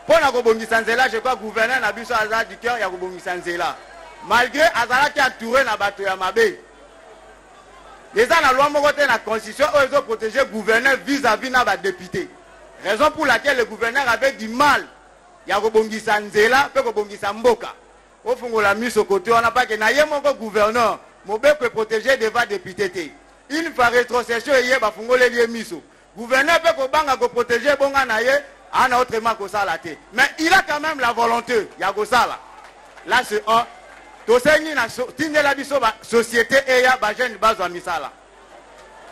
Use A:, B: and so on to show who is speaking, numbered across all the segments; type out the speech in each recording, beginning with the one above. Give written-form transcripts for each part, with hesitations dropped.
A: Mpo na kobongisa nzela, je crois gouverneur na biso aza du cœur ya kobongisa nzela. Malgre azalaki entoure na bato ya mabe. Eza na loi moko te na constitution oyo ezo proteger gouverneur vis-à-vis na ba deputes. Raison pour laquelle le gouverneur avait du mal ya kobongisa nzela mpe kobongisa mboka. Ofungola miso kote wana pake na ye moko gouverneur mobeko e proteger devant depute te. Une fois retrocession eye bafungoleli ye miso. Gouverneur pe kobanga ko proteger ebonga na ye ana autrement kosala te. Mais il a quand même la volonté ya kosala. Là c'est un. Tosengi na so, tindela biso ba société eya ba jeunes bazwa misala.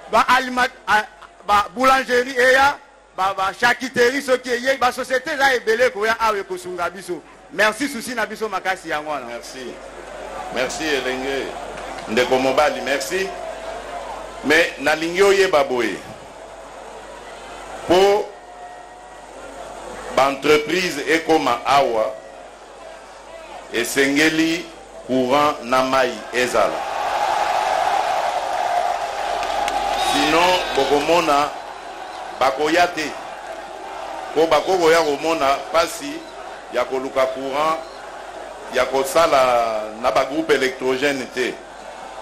A: Ba alima, a, ba boulangerie eya ba, ba charcuterie soki eye ba société eza ebele koya awa ekosunga biso. Merci souci na biso makasi yango wana.
B: Merci. Merci elenge ndeko mobali merci. Mais nalingi oyeba boye po ba entreprise ekoma awa esengeli courant na mayi ezala. Sinon bokomona bakoya te po bakokoya komona pasi ya koluka courant ya kosala na ba groupe electrogène te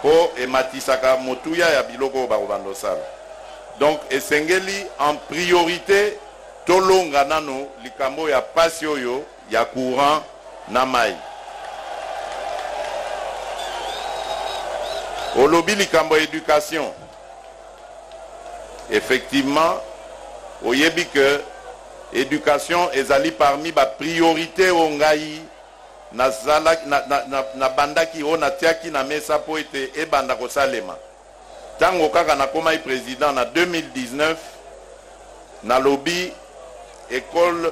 B: po ematisaka motuya ya biloko oyo bakobanda kosala. Donc esengeli en priorite tolonga nanu likambo ya pasi oyo ya courant na mayi. Olobi likambo ya education, effectivement oyebi que education ezali parmi ba priorites oyo ngai nabandaki, oyo natiaki na mesa mpo ete ebanda kosalema. Tango kaka nakomaki president na 2019, nalobi ecole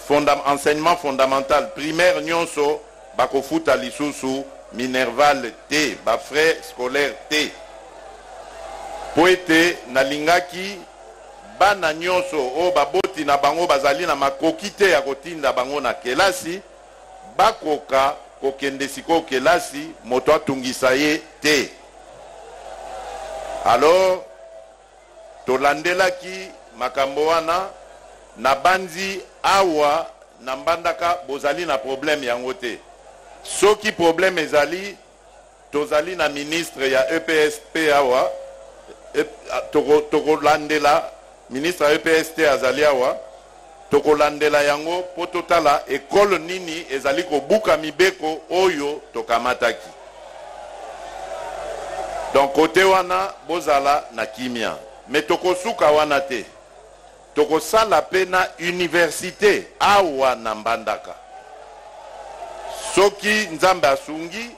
B: fonda, enseignement fondamental primaire nionso bakofuta lisusu minerval te, ba frais scolaires te. Mpo ete nalingaki bana nionso oyo baboti na bango bazali na makoki te ya kotinda bango na kelasi, bakoka kokende sikoyo kelasi, moto atungisa ye te. Alors, tolandelaki makambo wana, nabanzi awa na Mbandaka bozali na problème yango te. Soki problème ezali, tozali na ministre ya EPSP awa, tokolandela, ministre ya EPST azali awa, tokolandela yango mpo totala ecole nini ezali kobuka mibeko oyo tokamataki. Donc cote wana bozala na kimia. Mais tokosuka wana te. Tokosala pe na universite awa na Mbandaka. Soki Nzambe asungi,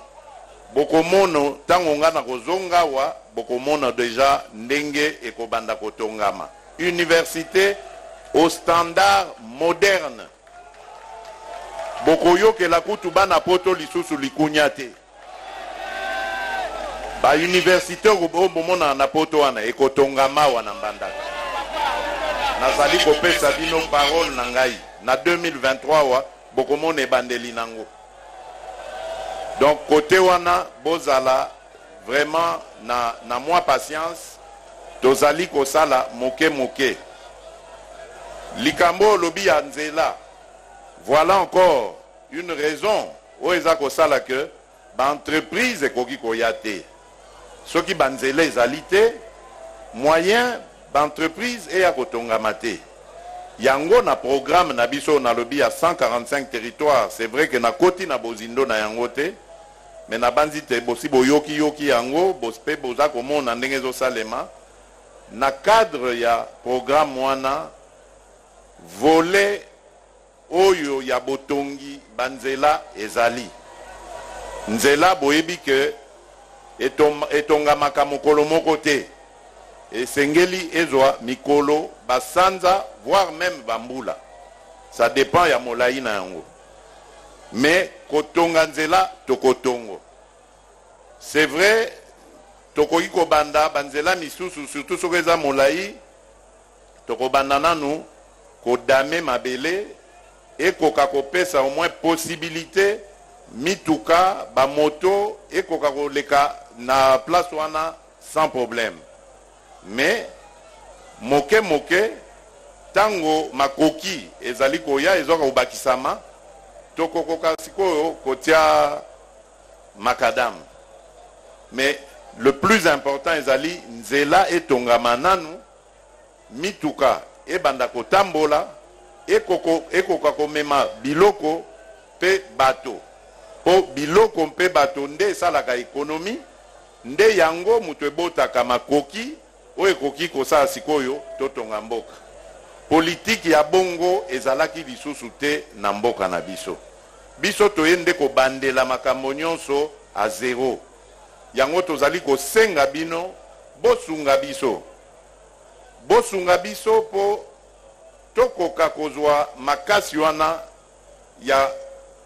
B: bokomono tango nga nakozonga awa, bokomona dejà ndenge ekobanda kotongama. Universite au standard moderne. Bokoyokela kutu bana poto lisusu likunya te. Ba universite oyo bomonaka na poto wana ekotongama awa na Mbandaka. Nazali kopesa bino parole na ngai na 2023 awa bokomona ebandeli nango. Donc cote wana bozala vraiment na na mwa patience, tozali kosala moke moke. Likambo oyo olobi ya nzela, voilà encore une raison oyo eza kosala que ba entreprises ekoki koya te. Soki ba nzela ezali te, moyen ba entreprises eya kotongama te. Yango na programme na biso oyo nalobi ya 145 territoires, c'est vrai que nakoti na bozindo na yango te, mais nabanzi te bosi boyoki yoki yango, mpe boza komona ndenge ezosalema. Na cadre ya programme wana, volet oyo ya botongi ba nzela ezali. Nzela boyebi que etongamaka mokolo moko te. Esengeli ezwa mikolo, ba sanza voire meme ba mbula. Ça depend ya molayi na yango. Mais kotonga nzela tokotongo. C'est vrai tokoki kobanda ba nzela misusu surtout soki eza molayi. Tokobanda nanu ko damer mabele ekoka kopesa au moins possibilite mituka, ba moto ekoka koleka na place wana sans problème. Mais moke moke Ntango makoki ezali koya, ezwaka kobakisama, tokokoka sikoyo kotia macadam. Mais le plus important ezali nzela etongama nanu, mituka ebanda kotambola, ekoko, ekoka komema biloko mpe bato. Mpo biloko mpe bato nde esalaka economie, nde yango moto ebotaka makoki oyo ekoki kosala sikoyo totonga mboka. Politiki ya bongo ezalaki lisusu te na mboka na biso. Biso toye nde kobandela makambo nyonso a zero. Yango tozali kosenga bino bosunga biso. Bosunga biso mpo tokoka kozwa makasi wana ya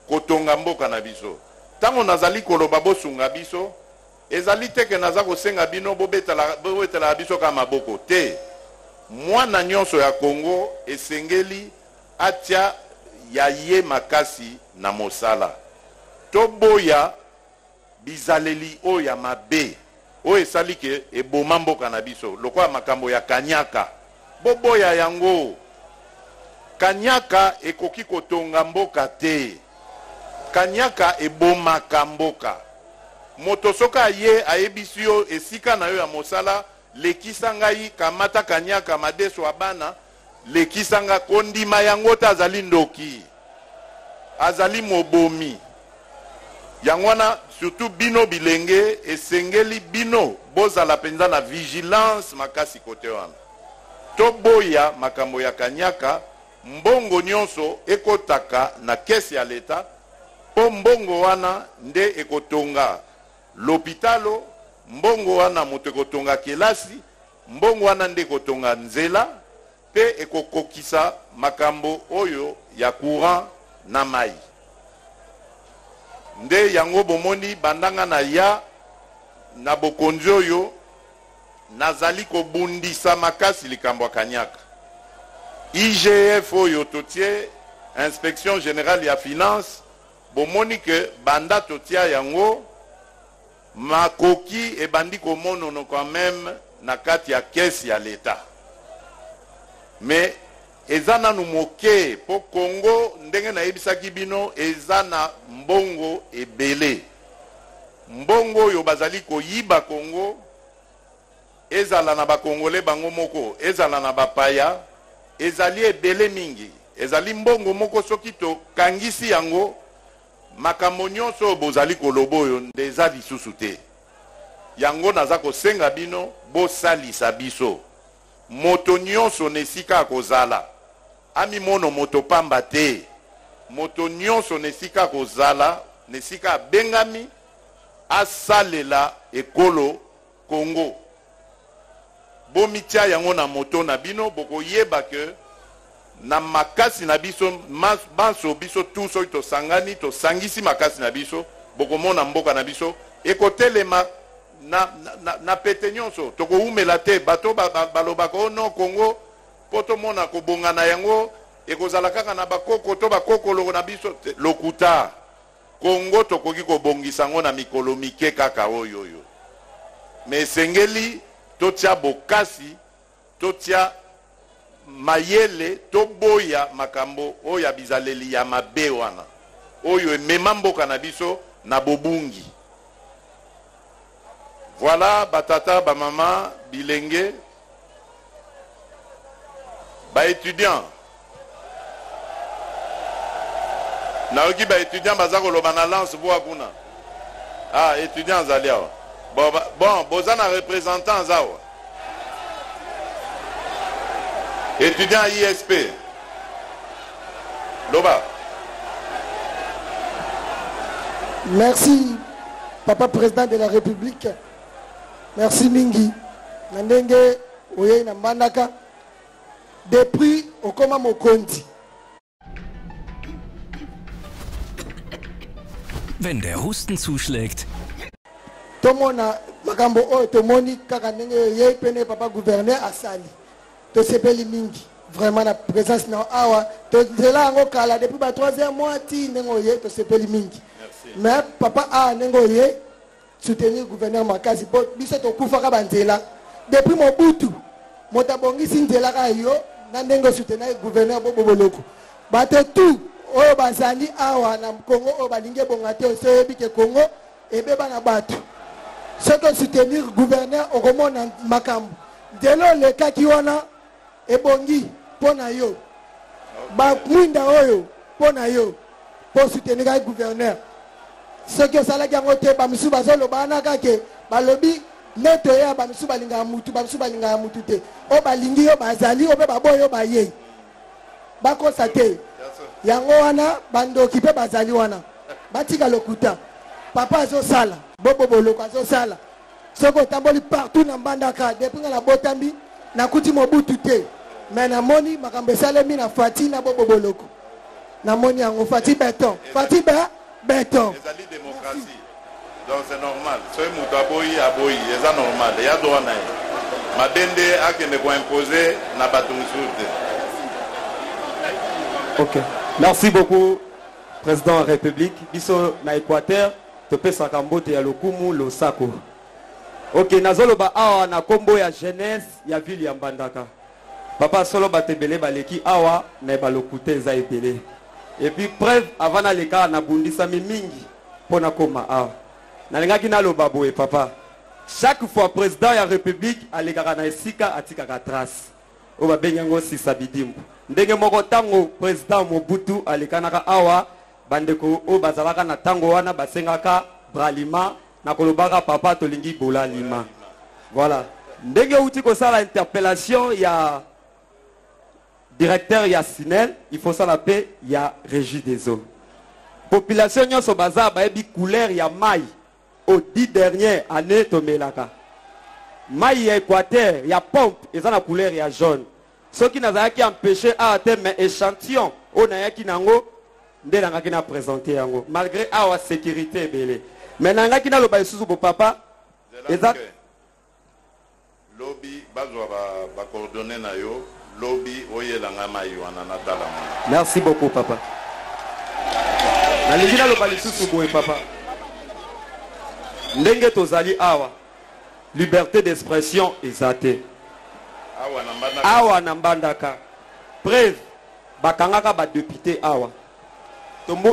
B: kotonga mboka na biso. Tango nazali koloba bosunga biso, ezali te ke naza kosenga bino bobetelaka biso kaka maboko. Te. Mwana nyonso ya Congo esengeli atia ya ye makasi na mosala. Toboya bizaleli oyo ya mabe oyo esali ke eboma mboka na biso, lokola makambo ya kanyaka. Boboya yango. Kanyaka ekoki kotonga mboka te. Kanyaka ebomaka mboka. Moto soki aye ayebisi yo esika na yo ya mosala, lekisa ngai, kamata kanyaka, madesu ya bana, lekisa nga, kondima yango te, azali ndoki, azali mobomi. Yango wana surtout bino bilenge esengeli bino bozala penza na vigilance makasi kote wana. Toboya makambo ya kanyaka, mbongo nionso ekotaka na caisse ya l'etat po mbongo wana nde ekotonga lopitalo, mbongo wana moto ekotonga kelasi, mbongo wana nde ekotonga nzela mpe ekokokisa makambo oyo ya courant na mayi. Nde yango bomoni banda nga naya na bokonzi oyo, nazali kobundisa makasi likambo ya kanyaka. IGF oyo totie, Inspection generale ya finance, bomoni que banda totia yango, Makoki ebandi komonono quand meme na kati ya caisse ya l'etat. Mais eza nanu moke po Congo ndenge nayebisaki bino eza na mbongo ebele. Mbongo oyo bazali koyiba Congo ezala na ba Congolais bango moko ezala na bapaya ezali ebele mingi. Ezali mbongo moko soki tokangisi yango Makambo nionso oyo bozali koloba oyo nde eza lisusu te. Yango naza kosenga bino bosalisa biso. Moto nionso na esika akozala amimono moto pamba te. Moto nionso na esika akozala, na esika abengami asalela ekolo Congo. Bomitia yango na moto na bino, bokoyeba que na makasi na biso banso, biso tout soki tosangani, tosangisi makasi na biso, bokomona mboka na biso ekotelema na, na, na pete nyonso. Tokowumela te. Bato balobaka oh non Congo mpo tomona kobonga na yango ekozala kaka na bakoko to bakokolo na biso. Lokuta. Congo tokoki kobongisa yango na mikolo mike kaka oyo oyo. Mais esengeli totia bokasi, totia mayele, toboya makambo oyo ya bizaleli ya mabe wana oyo emema mboka na biso na bobungi. Voilà ba tata, ba mama, bilenge, ba etudiants. Nayoki ba etudiants baza koloba na lance voix kuna. Ah, etudiant azali awa. Bon, ba, bon, boza na représentant aza awa. Étudiant ISP. Loba.
C: Merci, papa président de la République. Merci mingi. Na ndenge oyei na Mbandaka. Depuis okoma mokonzi.
D: Wenn der Husten zuschlägt.
C: Tomona makambo oyo tomoni kaka ndenge ye pene papa gouverneur asali. Tosepeli mingi vraiment na présence na awa. Tozela yango kala depuis ba 3e mois ti ndenge oye tosepeli mingi. Mais papa awa ndenge oye soutenir gouverneur makasi po biso tokufaka ba nzela depuis Mobutu. Moto abongisi nzela kaka yo Na ndenge osoutenaki gouverneur Bobo Boloko. Bato tout oyo bazali awa na Congo oyo balingi ebonga te, osi oyebi ke Congo ebeba na bato. Soki osoutenir gouverneur okomona makambo. Nzela olekaki wana ebongi mpo na yo. Ba mwinda oyo mpo na yo mpo osouteniraki gouverneur. Soki osalaki yango te, ba misusu bazoloba wana kaka ke balobi nde toya, ba misusu balingaka mutu, ba misusu balingaka mutu te. Oyo balingi yo bazali, oyo pe baboyi yo bayei. Bakosa te. Yango wana bandoki pe bazali wana. Batika lokuta. Papa azosala, Bobo Boloko azosala. Soki otamboli partout na Mbandaka, depuis nga nabotami, nakuti Mobutu te. Mais namoni makambo esalemi na Fatshi na Bobo Boloko. Namoni yango Fatshi beton. Fatshi be beton.
B: Ezali democratie. Donc c'est normal. Soki moto aboyi aboyi, eza normal. Ya droit na ye. Mabe nde akende ko imposer na bato mosusu te.
E: Ok. Merci beaucoup président ya République. Biso na Équateur topesaka mbote ya lokumu losako. Ok, nazoloba awa na kombo ya jeunesse ya ville ya Mbandaka. Papa solo bato ebele baleki awa mais balokute eza ebele. Et puis preuve avant naleka nabundisami mingi mpo nakoma awa. Nalingaki naloba boye papa. Chaque fois président ya République alekaka na esika atikaka trace. Oyo babengi yango sisa bidimbu. Ndenge moko tango président Mobutu alekanaka awa, bandeko oyo bazalaka na tango wana basengaka Bralima na kolobaka papa tolingi Bolalima. Voilà. Ndenge outi kosala interpellation ya directeur ya SNEL, il faut sala pe ya Régie des eaux. Population nyonso baza bayebi couleur ya mai au 10 dernières années tomelaka. Mai ya Équateur ya pompe eza na couleur ya jaune. Soki nazalaki empêché awa te, mais échantillon oyo nayaki nango nde nangaki na présenter yango malgré awa sécurité ebele. Mais nangaki naloba lisusu bo papa eza
B: lobi bazwa ba coordonnées na yo, lobi oyelanga mai wana natala ngo.
E: Merci beaucoup papa. Nalingi naloba lisusu boye papa. Ndenge tozali awa, liberté d'expression eza te.
B: Awa na Mbandaka.
E: Awa na Mbandaka. Preuve, bakangaka ba député awa.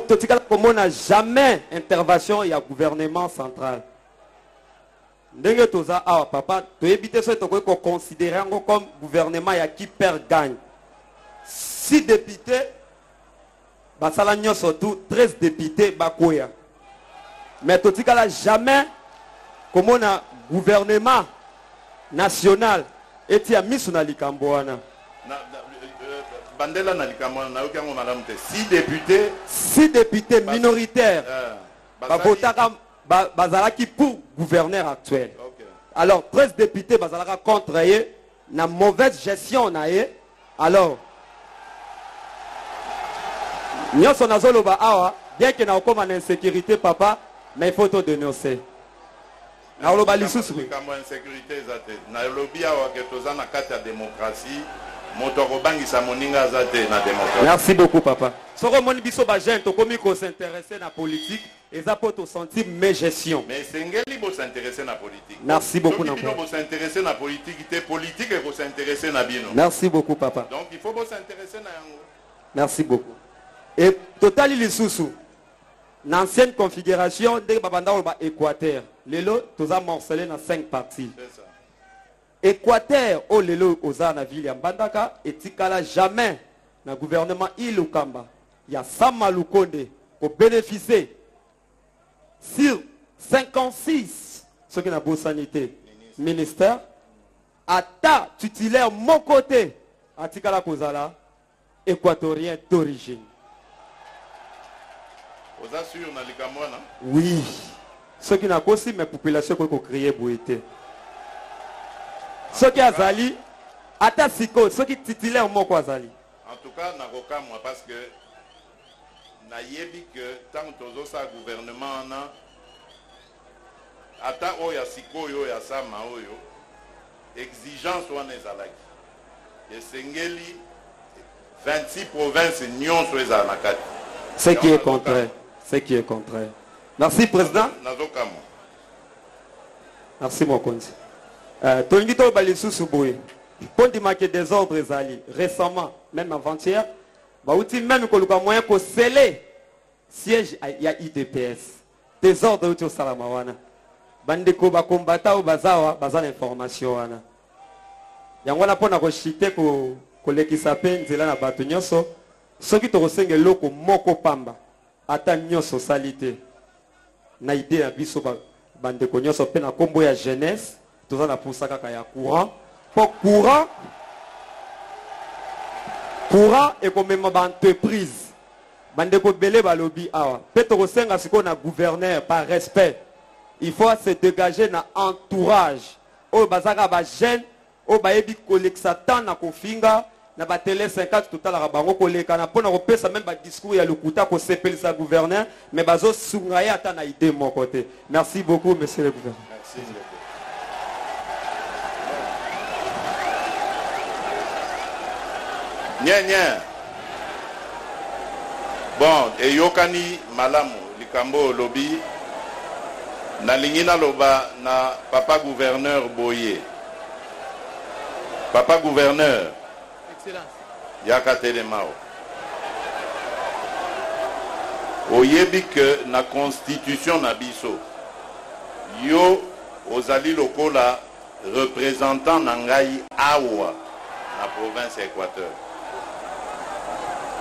E: Totikala komona jamais intervention ya gouvernement central. Ndenge toza awa papa, toyebi te soki tokoki koconsidérer yango comme gouvernement ya qui perd gagne. 6 députés basala nyonso tout, 13 députés bakoya. Mais totikala jamais komona gouvernement national etia misu na likambo wana.
B: Bandela na likambo wana, nayoki yango malamu te. 6 députés,
E: 6 députés minoritaires bavotaka, bazalaki pour gouverneur actuel. Alors 13 députés bazalaka contre ye na mauvaise gestion na ye. Alors nyonso nazoloba awa, bien que nakokoma na insécurité papa, mais il faut to dénoncer. Nakoloba lisusu
B: likambo ya insécurité eza te. Nalobi awa ke toza na kati ya démocratie, moto akobangisa moninga aza te na démocratie.
E: Merci beaucoup papa. Soki omoni biso ba jeune tokomi ko s'intéresser na politique, eza po to sentir mégestion.
B: Mais esengeli bo s'intéresser na politique.
E: Merci beaucoup,
B: Soki bino
E: Nambo.
B: bo s'intéresser na politique te, politique eko s'intéresser na bino.
E: Merci beaucoup papa.
B: Donc il faut bo s'intéresser na yango.
E: Merci beaucoup. Et totali lisusu na ancienne configuration ndenge babanda koloba Équateur. Lelo toza morcelé na 5 parties.
B: C'est ça.
E: Équateur oyo lelo oza na ville ya Mbandaka etikala jamais na gouvernement Ilukamba ya Sama Lukonde ko bénéficier sur 56 ce qui n'a pas sanité ministère ata titulaire moko te atikala kozala équatorien d'origine.
B: Oza sûr na likambo wana?
E: Oui. Ce qui n'a pas aussi mais population ko crier boete. Ce qui azali ata siko ce qui titulaire moko azali.
B: En tout cas nakokamwa parce que nayebi que tant tozosa gouvernement na ata oyo ya sikoyo ya sama oyo exigence wana ezalaki esengeli 26 provinces nyonso ezala na kati.
E: Ce qui est contraire, ce qui est contraire. Merci président.
B: Nazokamwa.
E: Merci mokonzi. Tolingi toloba lisusu boye. Mpo ndima ke desordre ezali. Récemment, même avant-hier, bauti même koluka moyen kosele siège ya UDPS. Desordre euti osalama wana. Bandeko bakombata oyo baza awa baza na information wana. Yango wana mpo na koshite kolekisa mpe nzela na bato nyonso, soki tokosenga eloko moko pamba, ata nyonso osali te na idée ya biso bandeko nyonso mpe na nkombo ya jeunesse, toza na posa kaka ya courant, mpo courant ekomema ba entreprise. Bandeko ebele balobi awa mpe tokosenga sikoyo na gouverneur, par respect, il faut se dégager na entourage oyo bazaka ba jeune oyo bayebi kolekisa temps na kofinga na ba télé 50. Totalaka bango kolekana mpona kopesa même ba discours ya lokuta, kosepelisa gouverneur, mais bazosunga ye ata na idée moko te. Merci beaucoup, monsieur le gouverneur.
B: Merci beaucoup. Nye nye. Bon, eyokani malamu likambo olobi. Nalingi naloba na papa gouverneur boye. Papa gouverneur.
A: Excellence.
B: Yaka telema o. Oyebi ke na constitution na biso, yo ozali lokola représentant na ngai awa na province ya Équateur.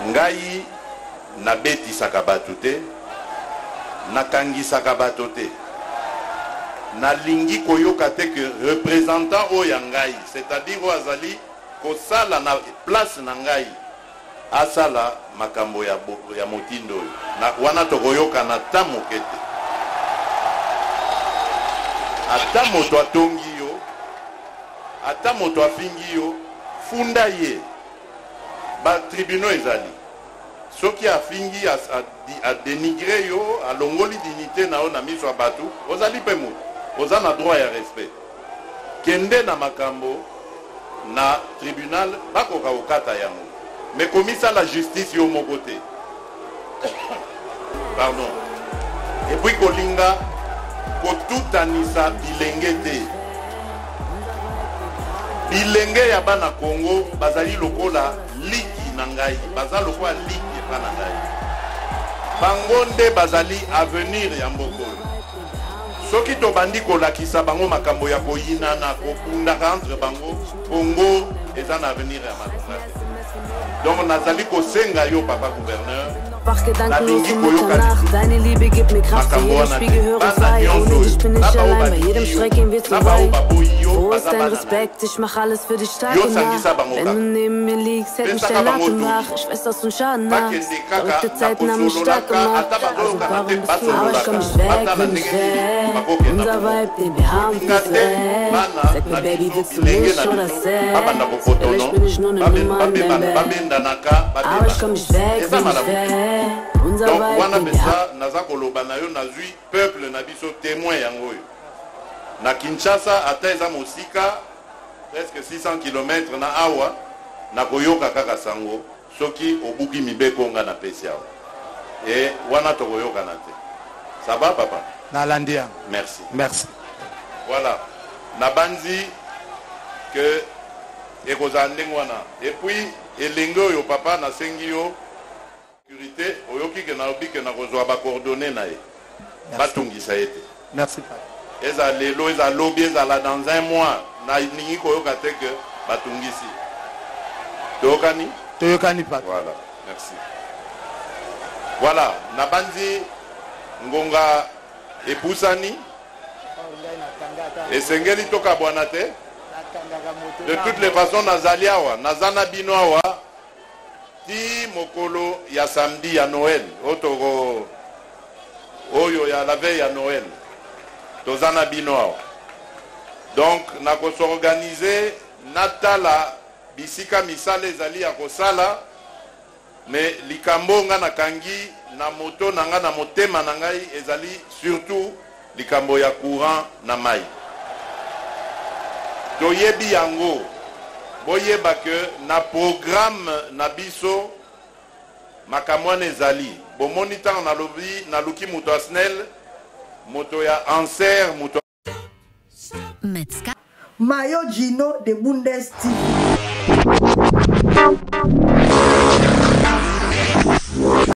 B: Ngai nabetisaka bato te, nakangisaka bato te. Nalingi koyoka te ke représentant oyo ya ngai, c'est-à-dire oyo azali kosala na place na ngai, asala makambo ya motindo oyo. Na wana tokoyokana ta moke te. Ata moto atongi yo, ata moto afingi yo, funda ye. Ba tribunaux ezali. Soki afingi, adénigre yo, alongoli dignité na yo na miso ya bato, ozali mpe moto, oza na droit ya respect. Kende na makambo na tribunal, bakoka kokata yango. Mais komisala justice yo moko te. Pardon. Et puis kolinga kotutanisa bilenge te. Bilenge ya bana Congo bazali lokola liki na ngai, baza lokola liki epa na ngai. Bango nde bazali avenir ya mboka oyo. Soki tobandi kolakisa bango makambo ya koyinana, kobundaka entre bango, Congo eza na avenir ya malonga te. Donc nazali kosenga yo, papa gouverneur, nalingi koyoka makambo wana te. Bana nyonso oyo, na bao balingi yo, na bao baboyi yo, baza bana na yo. Yo sangisa bango kaka, pesaka bango toli, bakende kaka na kosololaka. Ata bazoyokana te, basololaka, batala ndenge nini bakokenda. Kolinga te bana na biso, bilenge na biso, babanda kokotono, babendanaka, babeba, eza malamu te. Donc wana mpenza naza koloba na yo, nazwi peuple na biso témoin. Yango oyo na Kinshasa, ata eza mosika presque 600 km na awa, nakoyoka kaka sango soki obuki mibeko nga napesi awa. E wana tokoyokana te. Ça va, papa?
A: Nalandi yango.
B: Merci.
A: Merci.
B: Voilà, nabanzi ke ekozala ndenge wana. Et puis elenge oyo, papa, nasengi yo sécurité. Oyoki ke nalobi ke nakozwa bacoordonnées na ye, batungisa ye te.
A: Merci, papa.
B: Eza lelo, eza lobi, ezala dans un mois, nalingi koyoka te ke batungisi. Toyokani?
A: Toyokani, papa.
B: Voilà, merci. Voilà, nabanzi ngonga epusani, esengeli tokabwana te. De toutes les façons, nazali awa, naza na bino awa ti mokolo ya samedi ya Noël oyo toko oyo ya la veille ya Noël, toza na bino awa. Donc nakos'organiser, natala bisika misala ezali ya kosala. Mais likambo nga nakangi na moto na nga, na motema na ngai, ezali surtout likambo ya courant na mai. Toyebi yango, boyeba ke na programme na biso makambo wana ezali. Bomoni, ntango nalobi naluki moto ya SNEL, moto ya ANSER, moto
F: Mayo Gino de Bundes TV.